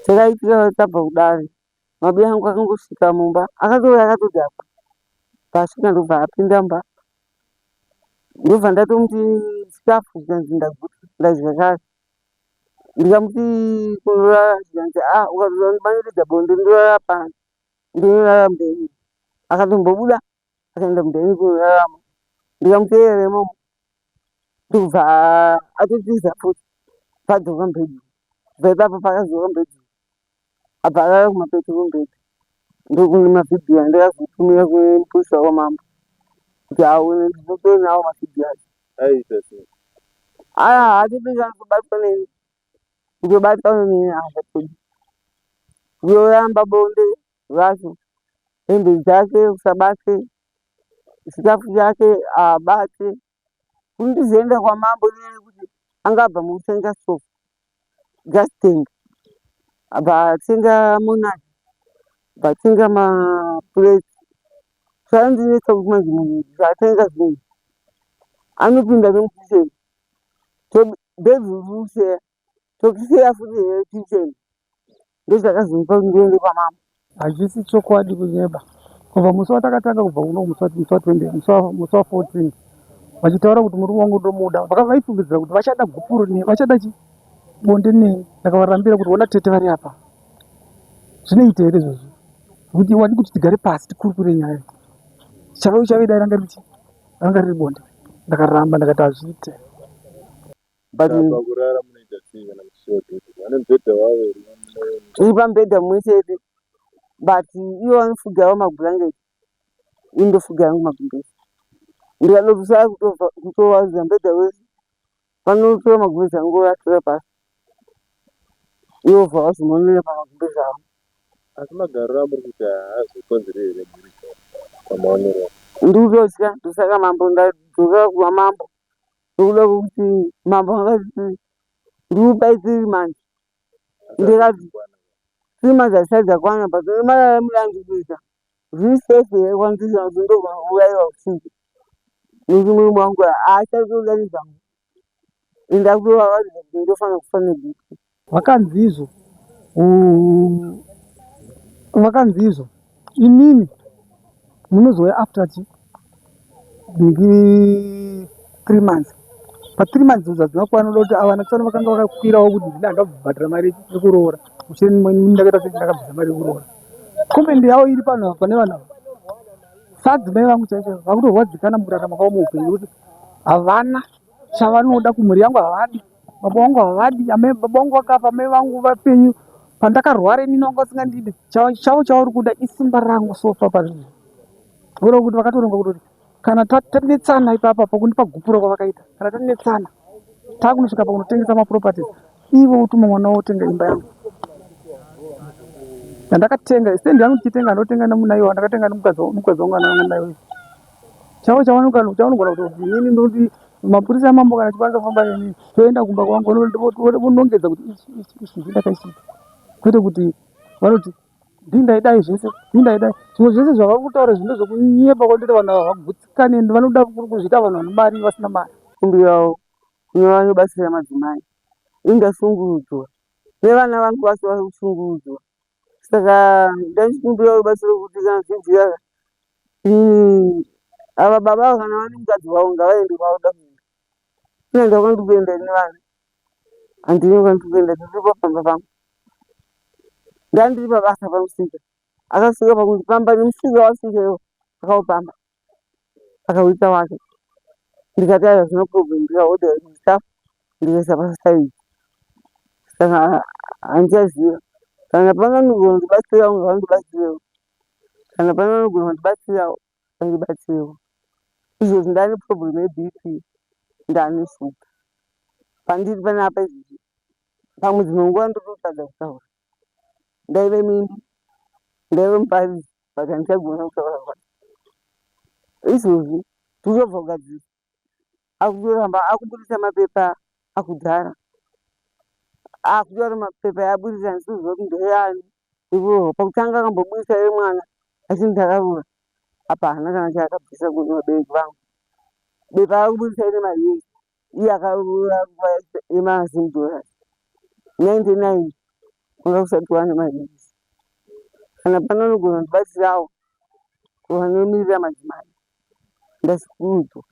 Chakaitika tabva kudare, mabuya angu akangosvika mumba akatouya akatodhakwa. Paasvika ndobva apinda mumba, ndobva ndatomuti chikafu zvikanzi ndaguta ndadya kare. Ndikamuti kunorara zvikanzi ah ukatoda bonde ndorara pano ndinorara mudhaini. Akatombobuda akaenda mudhaini kunoraramo ndikamuteera imomo ndokubva atotiza futi padzoka mubhedhuru. Kubva ipapo pakadzoka mubhedhuru abva arara kumapeto kwemubhedha. Ndokune mavhidhiyo andakazotumira kumupurisa wamambo kuti aone ndinotonawo mavhidhiyo acho. Aiita sei? Aya haatodi kana kubatwa neni. Kutobatwa neni haachatodi. Kutoramba bonde racho, hembe dzake usabate, chikafu chake haabate. Kundizoenda kwamambo nenyaya yekuti anga abva mukutenga stove, gas tank, abva atenga monaki, abva atenga mapureti. Zvandinetsa kuti manje munhu zvatenga zvinhu anopinda nemukicheni, bedroom tiri kusheya, tokisheya futi here kicheni. Ndozvakazondipa kuti ndiende kwamambo. Hachisi chokwadi kunyeba. Kubva musi watakatanga kubva kuno musi wa 20 musi wa 14 vachitaura kuti murume wangu ndomuda vaifungidzira kuti vachada gupuro ne vachada chi bonde neni ndakavarambira kuti ona tete vari apa zvinoita here izvozvo zvekuti wadi kuti tigare pasi tikurukure nyaya chave chave dai ranga riri ranga riri bonde ndakaramba ndakati hazviite. But Saka kurara munoita sei kana muchisheya bedroom? Vane mubhedha wavo here? Tiri pamubhedha mumwe chete but ivo vanofugawo mabhurangeti ini ndofuga yangu magumbezi. Ndikada kusara kutowaridza mubhedha wese vanotora magumbezi angu voatora pasi ivo vobva vazomonera pamagumbezi avo. Asi magariro amuri kuita aya haazokonzeri here mhuri pamaonero ako? Ndikutotya ndosaka mambo ndadzokera kuva mambo nekuda kwekuti mambo angati ndikupai 3 months ndikati 3 months hazisati dzakwana but nemararamiro andiri kuita zviri safe here kwandiri kana kuti ndogona kuurayiwa usiku nekuti murume wangu haachatoda nezvangu ini ndakutovaratidza kuti ndofanira kufa neBP. Vakanzi izvo vakanzi izvo imimi munozouya after chi ndiki 3 months pa 3 months idzo hadzina kukwana unoda kuti ava vana vakanga vakakwirawo kuti ndini handabhadhara mari yekuroora mushure ndakaita sei ndakabvisa mari yekuroora comment yavo iri pano apa pane vanhu ava sadzimai vangu chaicho vakutorwadzikana mukurarama kwavo muupenyu nekuti havana chavanoda kumhuri yangu havadi baba vangu havadi amai baba vangu vakafa amai vangu vapenyu pandakarwara inini vanga vasingandidi chavo chavari kuda isimba rangu sofa pazvinhu voreva kuti vakatoronga kutoti kana tanetsana ipapa pakundipa gupuro kwavakaita kana tanetsana takunosvika pakunotengesa maproperties ivo votuma mwana wotenga imba yangu yandakatenga stand yangu ndichitenga ndotenga nemunaiwa ndakatenga nemukadzi wangu ananaiwa Chavo chavanogona kutoti inini ndoti mapurisa amambo kana achikwanisa kufamba neni toenda kumba kwangu vonongedza kuti ichi ichi ichi ndii ndakachiita kwete kuti vanoti ndii ndaidai zvese ndii ndaidai zvimwe zvese zvavari kutaura zvinhu ndezvekunyeba kwandiri vanhu ava havagutsikane ende vanoda kuzviita vanhu vane mari vasina mari. Kumbirawo kune vanobatsira madzimai ini ndashungurudzwa nevana vangu vacho vari kushungurudzwa saka ndachikumbira rubatsiro kuti kana zvichibvira ava baba ava kana vane mukadzi wavo ngavaende kwavanoda kuenda. Ini handina kwandiri kuenda ini nevana handina kwandiri kuenda ndiri pamba pangu. Ndandiri pabasa pamusika akasvika pakundipamba nemusika wasvika iwo akaupamba akauita wake ndikati aiwa zvino problem ndikahodha chikafu ndikaisa pasaidi saka handichaziva kana pane anogona kundibatsirawo ngavandibatsirewo kana pane anogona kundibatsirawo vandibatsirewo izvozvi ndane problem yeBP ndane shuga pandiri panapa izvozvi pamwe dzimwe nguva ndototadza kutaura ndaive muimbi ndaive muparidzi but handichagona kutaura kwacho izvozvi totobva kugadzirisa akutoramba akubudisa mapepa akudhara akutora mapepa aabudisa handisi kuziva kuti ndeani ekurohwa pakutanga akambobudisa yemwana achiti ndakarura apa haana kana chaakabvisa kune vabereki vangu bepa akubudisa ine mari yese iye akaroora nguva yemaZim dollars 99. Kwanga kusati kwane magetsi. Kana pane anogona kundibatsirawo vanomirira madzimai ndasikuudzwa.